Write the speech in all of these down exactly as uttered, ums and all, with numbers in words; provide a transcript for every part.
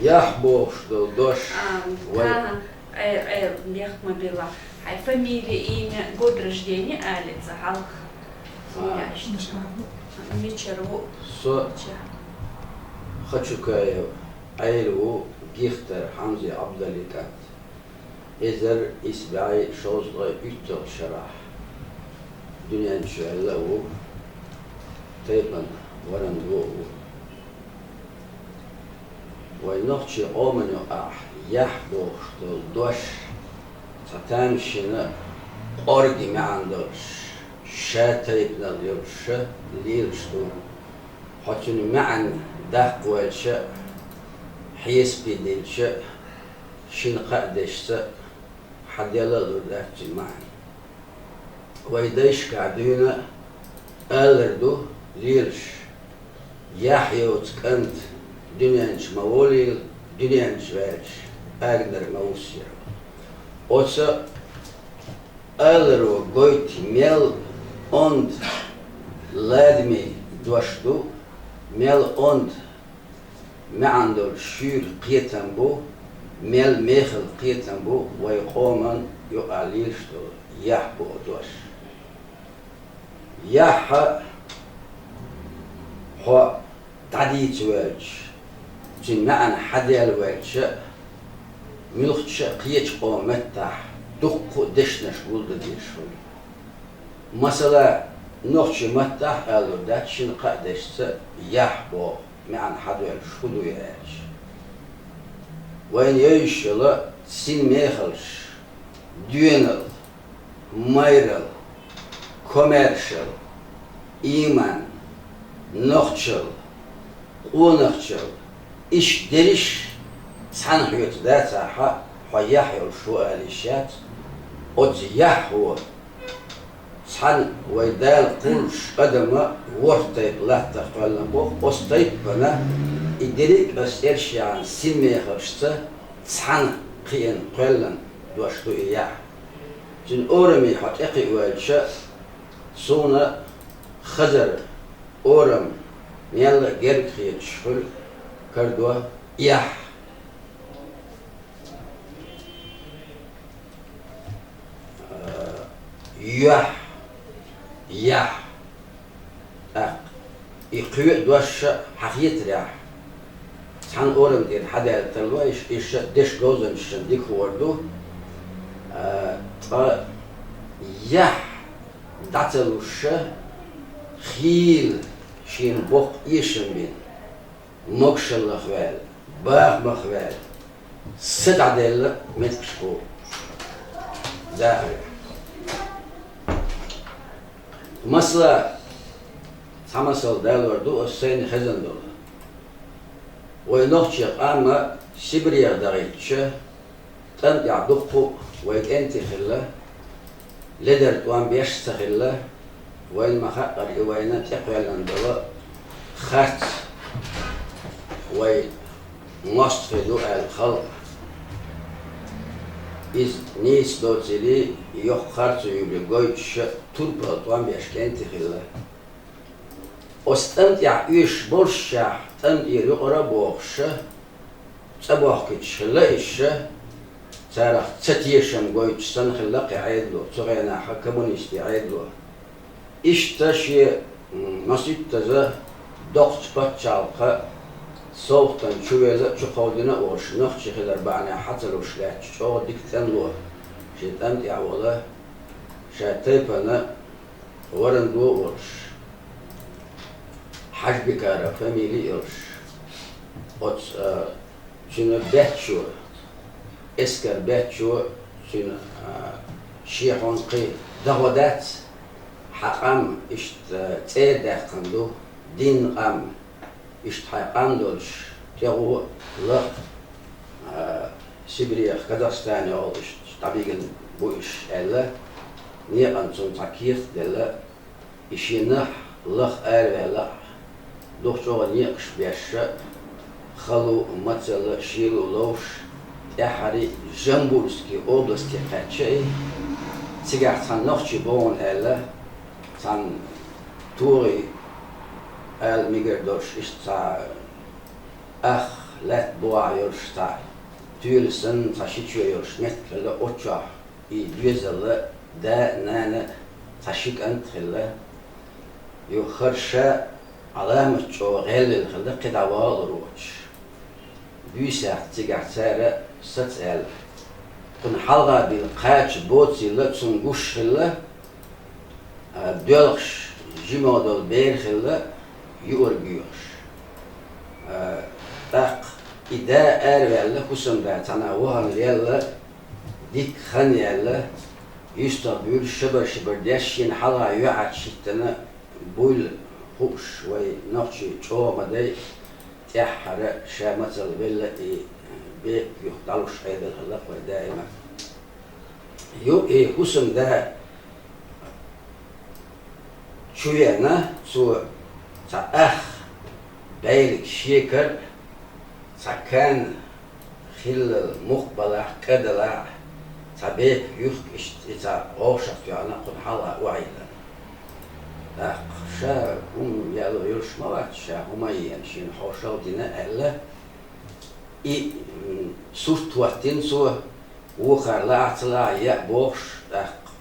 Яхь бохуш долу дош. А, вай ага. Э, э, лех ма била. Хьайн фамилия, имя, год рождения алица, хьалха. А. Мичара ву? Со Мичара. Хачукаев Ӏела ву, Гихтар Хьамзи Ӏабдаллин кӀант. Эзар исс бӀе шовзткъе уьтталгӀа шарахь дуьнен чу ваьлла а ву, тайпана варан ву а ву. Вай нохчийн къоман юкъахь яхь бохуш долу дош цхьа тамашийна кӀорге маьӀна долуш, ша тайпанал йолуш лелаш ду. Хьо цуьнан маьӀна даккхаваьлча а, хьесапе дилча а, шина-кхаа дешца а хьан делла а лур дац цуьнан маьӀна. Вай дайшкахь дуьйна алар ду лелаш: яхь йоцу кӀант дуьнен чу ма волийла, дуьнен чу ваьлча, агнара ма вуссийла. Оцу аларо гойту мел онда ладаме дош ду, мел онда маьӀна долу шуьйра кхетам бу, мел мехала кхетам бу вай къоман юкъахь лелаш долу яхь боху дош. Яхь хьо дӀадийца ваьлча, цуьнан маьӀна хьан делла ваьлча, муьлххачу а кхечу къоман маттахь дуккха а дешнаш гулдан дезаш хуьлу. Масала, нохчийн маттахь а алур дац шина-кхаа дешца яхь боху маьӀна хьан доьллуш хӀун ду аьлча. Вайна евзаш йолу синмехаллаш: доьналла, майралла, комаьршалла, ийман, нохчалла, къонахчалла, иштта дерриш а цхьаьна хьоьца дацахь, хьо яхь йолуш ву ала йиш яц. Оцу яхьо цхьаьна вай Дала кхуллуш адам ворхӀ тайпа латтах кхоьллина боху, оцу тайпана и дерриг а аса цӀераш яьхна синмехаллашца цхьаьна кхиъна кхоьллина дош ду и яхь. Цуьнан ораме хьо тӀекхиавелча, суна хазар, орам мелла а герга хеташ хуьлу, карадо яхь. Э, юьхь, яхь. ТӀаккха и кхоъ дош хьан хетарехь, цхьана орам тӀера хьан даьлла тарло, иш, иш деш говзанчашна дика хуур ду. Э, ткъа яхь дӀа ца луш, хийла шена боккха эшам бина, могушаллах ваьлла, бахамах ваьлла, са дӀаделла меттигашка дахарехь. Масала, цхьа масал далор ду аса сайна хезна долу. Вай нохчийн къам Сибрех дахийтича, тӀам тӀехь дуккха а вай кӀентий хилла, ледара тӀом беш а ца хилла, вайна ма-хаъара и вайна тӀекхоьллина долу харц, вай мостагӀий ду аьлла халкъ. Иза нийса доцийла, йоккха харцо юьлий гойтуш, турпала тӀом беш кӀентий хилла. Оцу тӀам тӀехь оьшуш болушшехь, тӀам тӀера юкъара а бохуш, цӀа бохкуьйтуш хилла иша, царах цатешам гойтуш санна хилла кхин Ӏедало, цу хенахь коммунистийн Ӏедало. Иштта шен, м, масийттаза доккхачу пачхьалкхан совгӀатана чувелла а, чукховдийна а волуш, нохчи хилар бахьанехь хьан ца луш лаьтташ чӀогӀа дика тӀемало, шен тӀам тӀехь а волу, шайн тайпана варан догӀу волуш, Хьажбикаров фамили а йолуш, оцу, а, цуьнан баьччо, эскар баьччо цуьнан, а, шен хьуна кхин дагӀо дац, хьан къам иштта цӀера даьккхина ду, динна къам, иштта хьайн къам долуш, тӀегӀо лаха, а, Сибрех, Казахстане олуш дӀабигина бу иша аьлла, некъан цунна цхьа кехат а делла, и шен нах лаха араваьлла а, дукха чӀогӀа некъаш беш а, хало а, мацалла а, шело а ловш, тӀаьххьара Жамбульский областе кхаьчча и, цигахь цхьана нохчи богӀун аьлла, Цхьана тогӀий ала мегар долуш, иштта цхьа ах лаьтта бухахь йолуш цхьа туьйла санна, цхьа ши чоь йолуш меттиг хилла, оцу чохь и доьзалан да а, нана а, цхьа ши кӀант а хилла. Юха хӀара ша Ӏаламат чӀогӀа гӀелвелла хилла, кхидӀа вагӀалур воцуш. Буьйсехь цигахь цара саца аьлла. Кхунна хьалха бина кхача боцийла цунна гуш хилла, а, доьлхуш жима долу бер хилла, юург боьхуш. А, тӀаккха и да араваьлла, хӀусамда цхьана вахана лелла, дикка хан яьлла, юьстах буьйлуш шабар-шабар деш, шена хьалха йоьӀаьча хӀиттина буйла хууш, вай нохчий чӀогӀа ма дай, тӀаьххьара ша мацалла велла и бепиг юха дӀалуш Ӏедал хилла-кх вай даима. Ю и хӀусамда чу веана, цо цхьа ах бӀелиг шекара, цхьа кан хиллал мукх балахь, кӀа далахь, цхьа бепиг юхк иштта и цхьа гӀовшах тоьхна кхунна хьалха охьайиллина. ТӀаккха ша хӀума яло йолуш ма вац, ша хӀума а еана, шена хьошалгӀа дина аьлла, и, м, сурт хӀоттийна цо, вукхара лаахь ца лаахь яа бохуш, тӀаккха,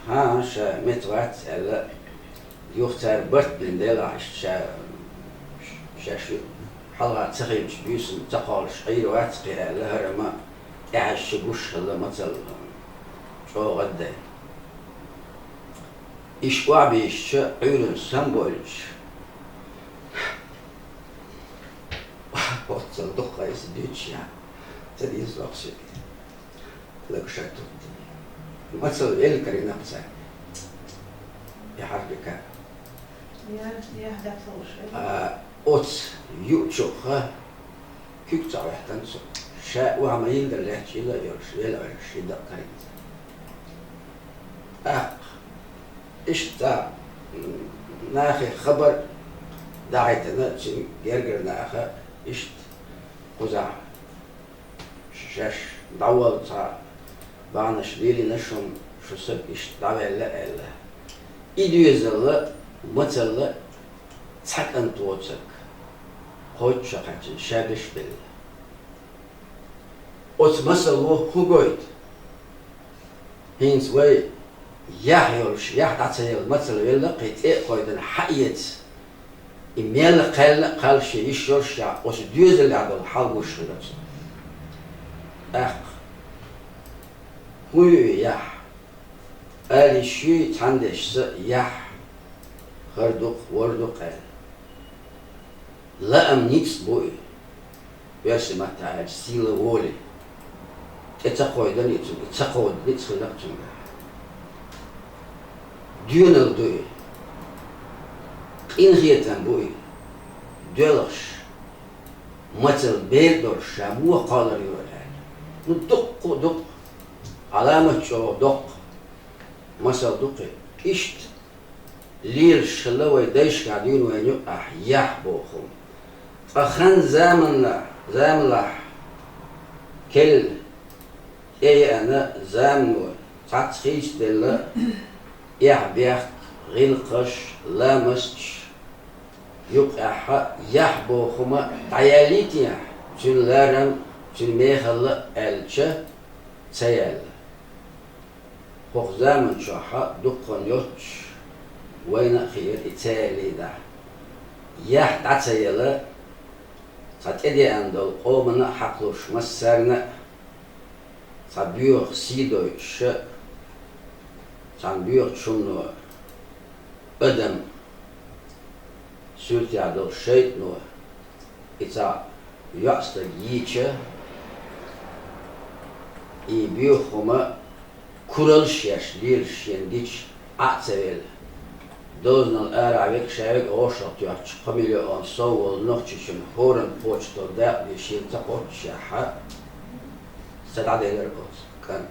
хӀан, ша мета вац аьлла, юха цара барт бина делахь, иштта ша, шаьш хьалха ца хилча буьйсанна ца кхоллуш Ӏийр вац кхин аьлла, хӀара ма тӀаьхьа ши гуш хилла мацалла чӀогӀа а дай. Иштта охьабийшича, Ӏуьйранна самабойлча, оццул дукха иза дуьйцуш яхь, ца дийза лохуш. Лага ша туттина. Мацалла велла карийнакх цара. И хьарбика. Я, я, да, слушай. А, оцу юучуха куьг ца хьоьттина цо. Ша охьа ма йилла лаьтташ йилла а йолуш, велла Ӏуьйранна ши дакъа карийна цара. ТӀаккха иштта, м, нахе хабар дахьийтина, цуьнан гергара наха иштта кхузахь шаьш дӀаволла цхьа бахьанаш лелийна шуна, шу саг иштта дӀаваьлла аьлла. И доьзалла, мацалла цхьа кӀант воцург кхоччуш кхаьчна, ша беш белла. Оцу масало хӀун гойту? ХӀинца вай яхь йолуш, яхь дӀа ца елла мацалла велла, кхин тӀе а кхойдина хьаэца. И мел кхаьллина а кхалла шен йиш йолуш яхь, оцу доьзалехь долу хьал гуш хилла цунна. ТӀаккха хӀун ю и яхь? Ала йиш юй цхьана дешца яхь хӀара ду-кх, вара ду-кх аьлла. Лаам ницкъ бу и, оьрсийн маттахь аьлча, сила воли. ТӀе ца кхойдина и цуьнга, ца кховда ницкъ хилла-кх цуьнгахь. Доьналла ду и. Къинхетам бу и. Доьлхуш, мацалла бер долуш ша муха кхоллар ю аьлла. Ну, дуккха а дуккха, Ӏаламат чӀогӀа доккха масал ду-кх и. Иштта лелаш хилла вай дайшкахь дуьйна вайна юкъахь яхь боху хӀума. Ткъа хан заманна-, заманахь керла тӀееана замано цхьацца хийцаделла, эхь-бехк, гӀиллакхаш, ламасташ юкъехь яхь боху хӀума дӀаяьллий те, цуьнан ларам, цуьнан мехалла аьлча, ца яьлла. ХӀокху заман чохь дуккха а йоццуш вайна а хиира и ца яьллий дахь. Яхь дӀа ца яла, цхьа тӀедеана долу къомана а хьакхалуш массарна а, цхьа боьха сий дойтуш а, цхьана боьхачу хӀумано, адам суьртехь долу шайтӀано и цхьа йоӀстаг йийча, и боьха хӀума кураллаш еш, лелаш шена гича, Ӏа а ца велла, дозанал арахь верг, ша верг гӀошах тоьттуш, кхо миллион сов волу нохчичун хӀоранна кхочуш долу дакъа бен шена ца кхоччушехь, са дӀаделира оцу кӀанта.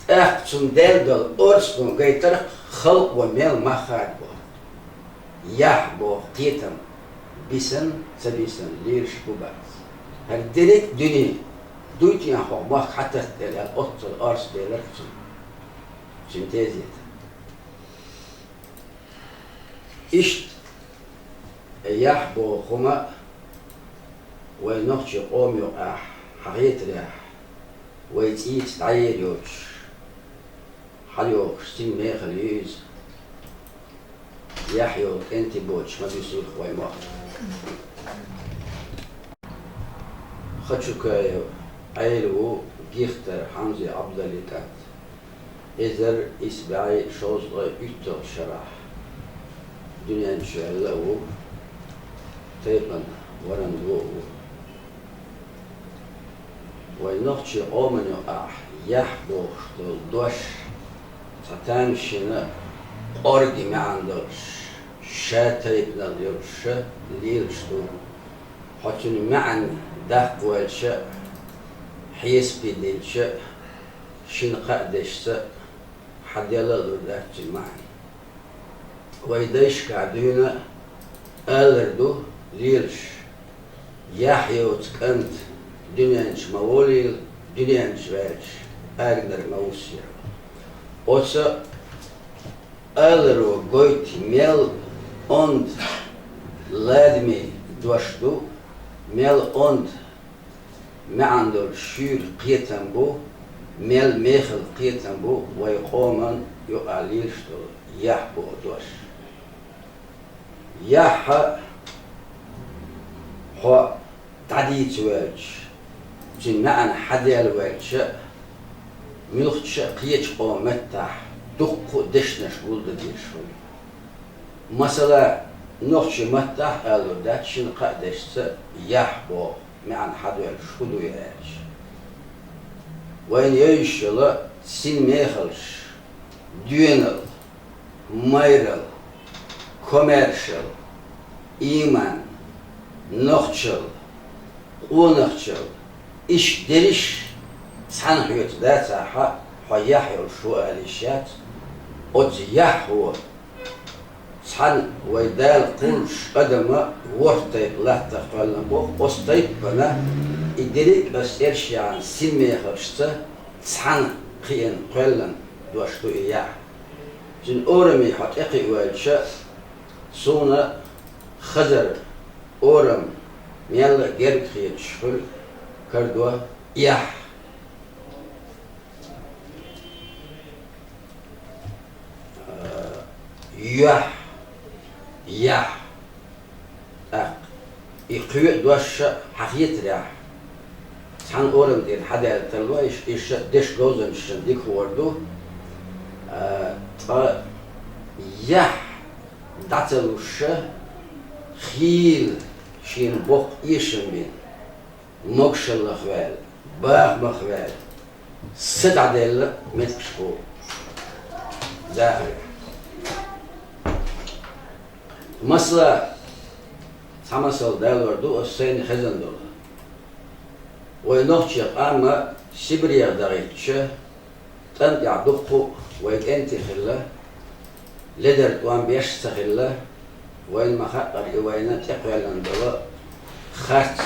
ТӀаккха цунна даьлла долу орцано гайтарх халкъо мел мах хадабо. Яхь боху кхетам бисан, ца бисан лелаш бу бац. ХӀара дерриг а дуьне дуй те хьо махка хьататтаделла аьлла, оццул орца деларх цунна. Цуьнан тезета. Иштта яхь боху хӀума вай нохчийн къоман юкъахь хьахетарехь, вай цӀийца дӀаер йоцуш, хьалайохуш син мехала ю иза. Яхь йолу кӀентий боцуш ма буьсийла вай мохк. Хачукаев Ӏела ву Гихтар Хьамзин Ӏабдаллин кӀант. Эзар исс бӀе шовзткъе уьтталгӀачу шарахь дуьнен чу ваьлла а ву, тайпана варан ву а ву. Вай нохчийн къоман юкъахь яхь бохуш долу дош цхьа тамашийна кӀорге маьӀна долуш, ша тайпанал йолуш лелаш ду. Хьо цуьнан маьӀна даккхаваьлча а, хьесапе динча а, шина-кхаа дешца а хьан делла а лур дац цуьнан маьӀна. Вай дайшкахь дуьйна алар ду лелаш: яхь йоцу кӀант дуьнен чу ма волийла, дуьнен чу ваьлча, аганара ма вуссийла. Оцу аларо гойту мел онда ладаме дош ду, мел онда маьӀна долуш шуьйра кхетам бу, мел мехала кхетам бу вай къоман юкъахь лелаш долу яхь боху дош. Яхь хьо дӀадийца ваьлча, цуьнан маьӀна хьан делла ваьлча, муьлххачу а кхечу къоман маттахь дуккха а дешнаш гулдан дезаш хуьлу. Масала, нохчийн маттахь а алур дац шина-кхаа дешца яхь боху маьӀна хьан доьллуш хӀун ду и аьлча. Вайна евзаш йолу син мехаллаш: доьналла, майралла, комаьршалла, ийман, нохчалла, къонахчалла, иштта дерриш а цхьаьна хьоьца дацахь, хьо яхь йолуш ву ала йиш яц. Оцу яхьо цхьаьна вай Дала кхуллуш адам ворхӀ тайпа латтах кхоьллина боху, оцу тайпана и дерриг а аса цӀераш яьхна син мехаллашца цхьаьна кхиъна кхоьллина дош ду и яхь. Цуьнан ораме хьо тӀекхиавелча, суна хазар, орам мелла а герга хеташ хуьлу, карадо яхь. Э, юьхь, яхь. ТӀаккха и кхоъ дош а хьахетарехь, цхьана орам тӀера хьадаьлла тарло, иш, иш дешан говзанчашна дика хуур ду. Э, ткъа яхь дӀа ца луш а, хийла шена боккха эшам бина, могушаллах ваьлла, бахамах ваьлла, са дӀаделла меттигашка дахарехь. Масала, цхьа масал далор ду аса сайна хезна долу. Вай нохчийн къам Сибрех дахийтича, тӀам тӀехь дуккха а вай кӀентий хилла, ледара тӀом беш а ца хилла, вайна ма-хаъара и вайна тӀекхоьллина долу харц,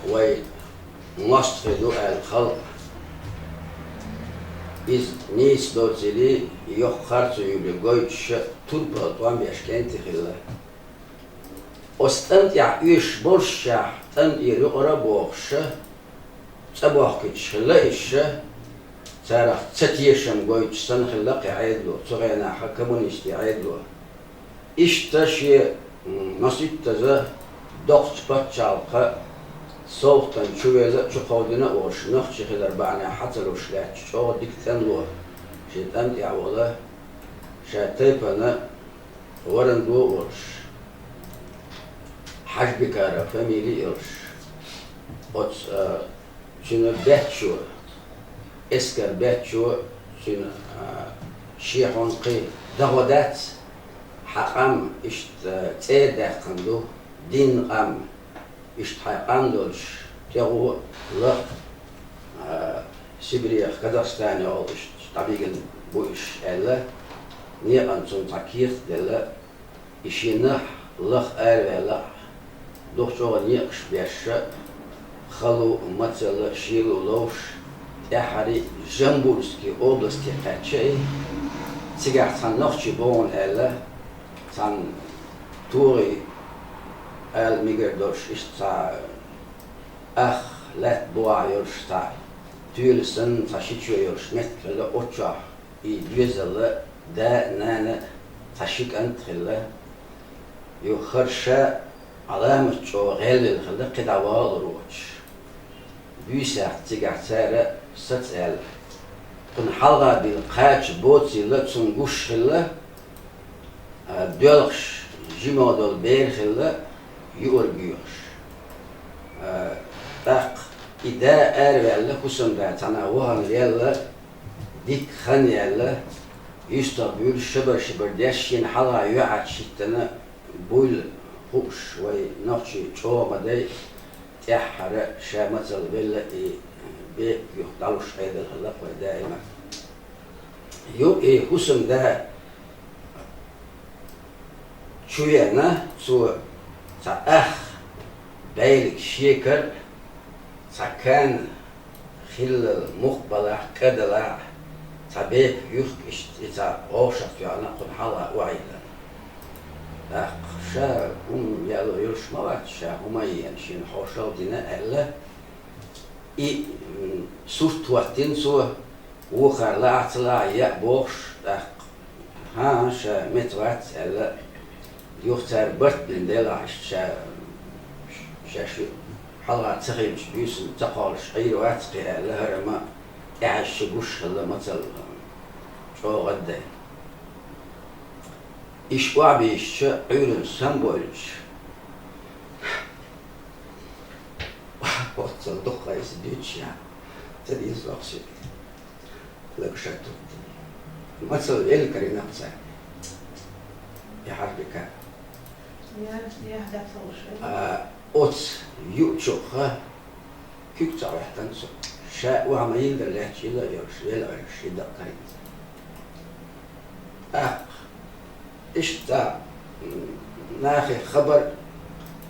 вай мостагӀий ду аьлла халкъ. Иза нийса доцийла, йоккха харцо юьлий гойтуш а, турпала тӀом беш кӀентий хилла. Оцу тӀам тӀехь оьшуш болушшехь, тӀам тӀера юкъара а бохуш а, цӀа бохкуьйтуш хилла иша, царах цатешам гойтуш санна хилла кхин Ӏедало, цу хенахь коммунистийн Ӏедало. Иштта шен, м, масийттаза доккхачу пачхьалкхан совгӀатана чувелла а, чукховдийна а волуш, нохчи хилар бахьанехь хьа ца луш лаьттачу чӀогӀа дика тӀемало, шен тӀам тӀехь а волу, ша тайпана варан догӀу волуш, Хьажбикаров фамили а йолуш, оцу, а, цуьнан баьччо, эскар баьччо цуьнан, а, шен хьуна кхин дагӀо дац, хьан къам иштта цӀера даьккхина ду, динан къам, иштта хьайн къам долуш, тӀегӀо лаха, а, Сибрех, Казахстане олуш дӀабигина бу иша аьлла, некъан цунна цхьа кехат а делла, и шен нах лаха араваьлла, дукха чӀогӀа некъаш беш а, хало а, мацалла а, шело а ловш, тӀаьххьара Жамбульский областе кхаьчча и, цигахь цхьана нохчи богӀун аьлла, Цхьана тогӀий ала мегар долуш, иштта цхьа ах лаьтта бухахь йолуш цхьа туьйла санна, цхьа шичой йолуш меттиг хилла, оцу чохь и доьзалан да а, нана а, цхьа ши кӀант а хилла. Юха хӀара ша Ӏаламат чӀогӀа гӀелвелла хилла, кхидӀа вагӀалур воцуш. Буьйсехь цигахь цара саца аьлла. Кхунна хьалха бина кхача боцийла цунна гуш хилла, а, доьлхуш жимах долу бер хилла, юург боьхуш. А, тӀаккха и да араваьлла, хӀусамда цхьана вахана лелла, дикка хан яьлла, юьстах буьйлуш шабар-шабар деш, шена хьалха йоьӀаьча хӀиттана буйла хууш, вай нохчий чӀогӀа ма дай, тӀаьххьара ша мацалла велла и бепиг юха дӀалуш Ӏедал хилла-кх вай даима. Юха и хӀусамда чу веана, цо цхьа ах бӀелиг шекара, цхьа кан хиллал мукх балахь, кӀа далахь, цхьа бепиг юхкуш и цхьа гӀовшах тоьхна кхунна хьалха охьайиллина. ТӀаккха ша хӀума яло йолуш ма вац, ша хӀума а еана, шена хьошалгӀа дина аьлла, и, м, сурт хӀоттийна цо, вукхара лаахь ца лаахь яа бохуш, тӀаккха, хӀан-хӀа, ша мета вац аьлла, юха цара барт бина делахь, иштта ша, шаьш хьалха ца хилча буьйсанна ца кхоллуш Ӏийр вац-кх и аьлла, хӀара ма тӀаьхьа ши гуш хилла мацалла чӀогӀа а дай. Иштта охьабийшича, Ӏуьйранна самабойлучу, оццул дукха иза дуьйцуш ян, ца дийза вахча. Лакша тутти. Мацалла велла карийнакх цара. Я хьарбика. Я, я хьарбика. А, оцу юучух куьг ца хьоьхкина цо. Ша охьа ма йилла дара лаьтташ йилла а йолуш, велла Ӏуьллуш, и дакъа карийна цара. ТӀаккха иштта, м, нахе хабар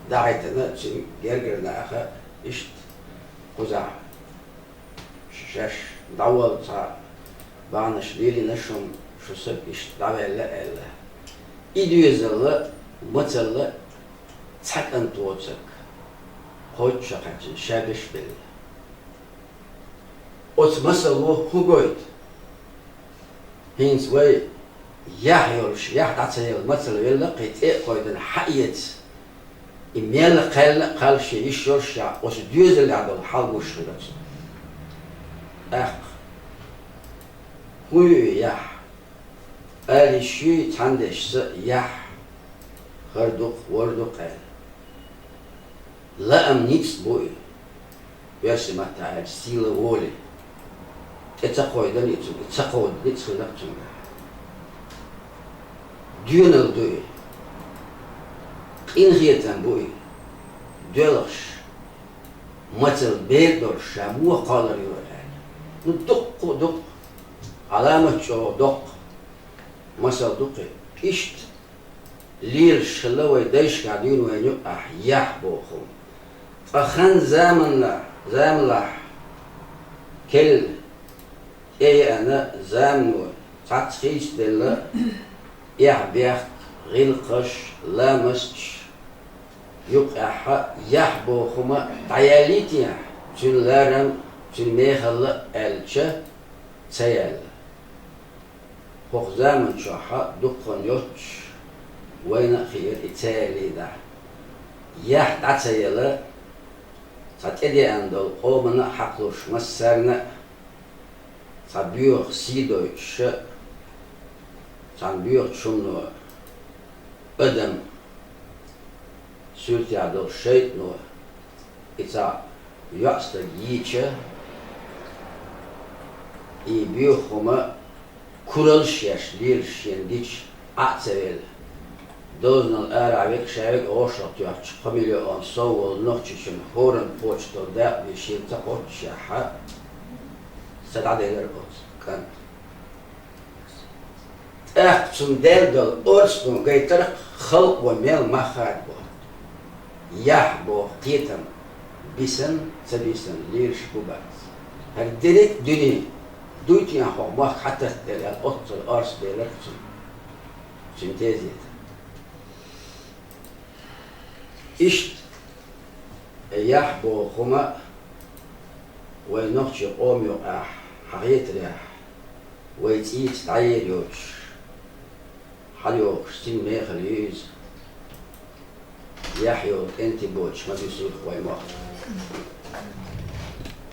дахьийтина, цуьнан гергара наха иштта кхузахь. Шаьш дӀавала, цхьа бахьанаш лелийна шуна, шу саг иштта дӀаваьлла аьлла. И доьзалла, мацалла цхьа кӀант воцург кхоччуш кхаьчна, ша беш белла. Оцу масало хӀун гойту? ХӀинца вай яхь йолуш, яхь дӀа ца елла мацалла велла, кхин тӀе а кхойдина хьаэца. И мел кхаьллина а кхалла шен йиш йолуш яхь, оцу доьзалехь долу хьал гуш хилла цунна. ТӀаккха хӀун ю и яхь? Ала йиш юй цхьана дешца яхь хӀара ду-кх, вара ду-кх аьлла. Лаам ницкъ бу и. Оьрсийн маттахь аьлча, сила воли. ТӀе ца кхойдина и цуьнга, ца кховда ницкъ хилла-кх цуьнгахь. Доьналла ду и. Къинхетам бу и. Доьлхуш, мацалла бер долуш ша муха кхоллар ю аьлла. Ну, дуккха а, дуккха. Ӏаламат чӀогӀа доккха масал ду-кх и. Иштта лелаш хилла вай дайшкахь дуьйна вайна юкъахь яхь боху хӀума. Ткъа хан заманна, заманлахь керла тӀееана замано цхьацца хийцаделла, эхь-бехк, гӀиллакхаш, ламасташ юкъехь яхь боху хӀума дӀаяьллий те, цуьнан ларам, цуьнан мехалла аьлча, ца яьлла. ХӀокху заман чохь дуккха а йоццуш вайна а хиира и ца ялийна. Яхь дӀа ца яла, цхьа тӀедеана долу къомана а хьакхалуш массарна а, цхьа боьха сий дойтуш а, цхьана боьхачу хӀумано адам суьртехь долу шайтӀано и цхьа йоӀстаг йийча, и боьха хӀума куралш еш, лелаш шена гича, Ӏа а ца велла, дозанал арахь верг, ша верг гӀошах тоьхча, кхо миллион сов волу Нохчийчоьнан хӀоранна кхочуш долу дакъа бен шена ца кхоччушехь, са дӀаделира оцу кӀанта. ТӀаккха цунна даьлла долу орцано гайтарх халкъо мел мах хадабо. Яхь боху кхетам бисана, ца бисана лелаш бу бац. ХӀара дерриг а дуьне дуй те хӀокху махка хьататтаделла аьлла, оццул орца делира цунна, цуьнан тезета. Иштта яхь боху хӀума а вай нохчийн къома юкъахь хьахетарехь, вай цӀийца дӀаер йоцуш, хьалайохуш син мехала ю иза. Яхь йолу кӀентий боцуш ма дуьсийла вай мохк.